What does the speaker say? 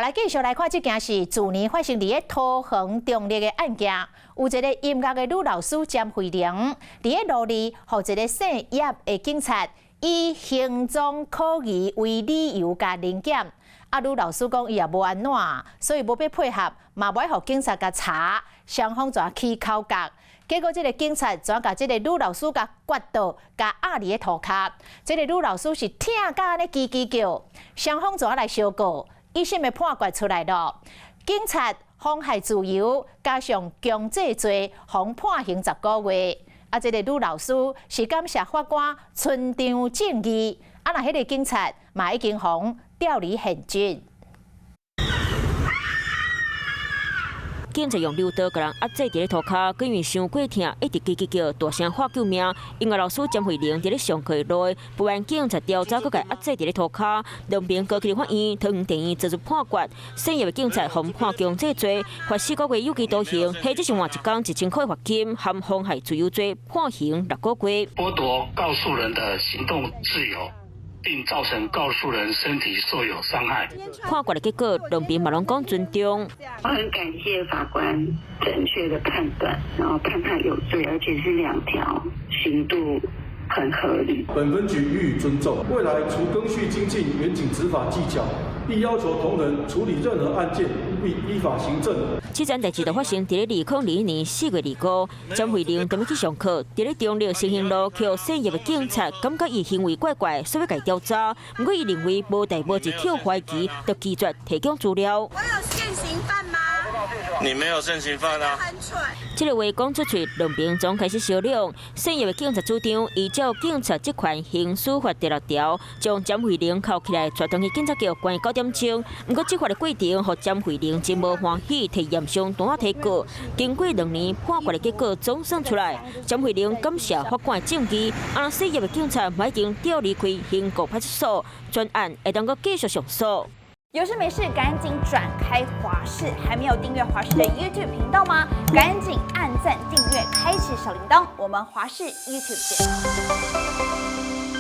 來繼續來看這件是去年發生佇咧桃園中壢的案件，有一个音樂的女老師詹慧玲，佇咧路裡，予一个姓葉的警察以行蹤可疑為理由共臨檢。啊，女老師講伊也無按怎，所以無欲配合，嘛無愛予警察共查，雙方就起口角。結果這个警察怎共這个女老師共橛倒，共壓佇咧塗跤。這个女老師是疼甲按呢吱吱叫，雙方怎來相告？一審的判決出來了，警察妨害自由加上強制罪，予判刑10個月。啊，這个女老師是感謝法官伸張正義。啊，若彼个警察嘛已經予調離現職。警察用溜刀共人壓制佇咧塗跤，因為傷過疼，一直吱吱叫，大聲喊救命。音樂老師詹慧玲佇咧上課的路，不滿警察調走，閣共壓制佇咧塗跤，兩邊告去法院，桃園地院做出判決，姓葉的警察予判強制罪，罰4個月有期徒刑，或者是換一工1000塊罰金，含妨害自由罪，判刑6個月。剝奪告訴人的行動自由，並造成告訴人身體受有傷害。判決的結果，兩邊嘛攏講尊重。我很感謝法官正確的判斷，然後判他有罪，而且是兩條刑度很合理。本分局予以尊重。未來除赓續精進員警執法技巧，亦要求同仁處理任何案件，務必依法行政。這件代誌就發生佇咧2021年4月25，詹慧玲踮咧去上課，佇咧中壢新興路，予姓葉的警察感覺伊行為怪怪，所以共調查。毋過伊認為無代無誌予懷疑，就拒絕提供資料。我有現行犯嗎？你沒有現行犯啊！很蠢。這个話講出喙，兩邊總開始相量。姓葉的警察主張依照警察職權行使法第六條，將詹慧玲銬起來，帶轉去警察局關9點鐘。毋過執法的過程，予詹慧玲真無歡喜，提驗傷單仔提告。經過2年，判決的結果總算出來。詹慧玲感謝法官的正義，啊，姓葉的警察已經調離開興國派出所，專案會當閣繼續上訴。有事沒事趕緊轉開華視，還沒有訂閱華視的 YouTube 頻道嗎？趕緊按讚、訂閱、開啟小鈴鐺，我們華視 YouTube 見。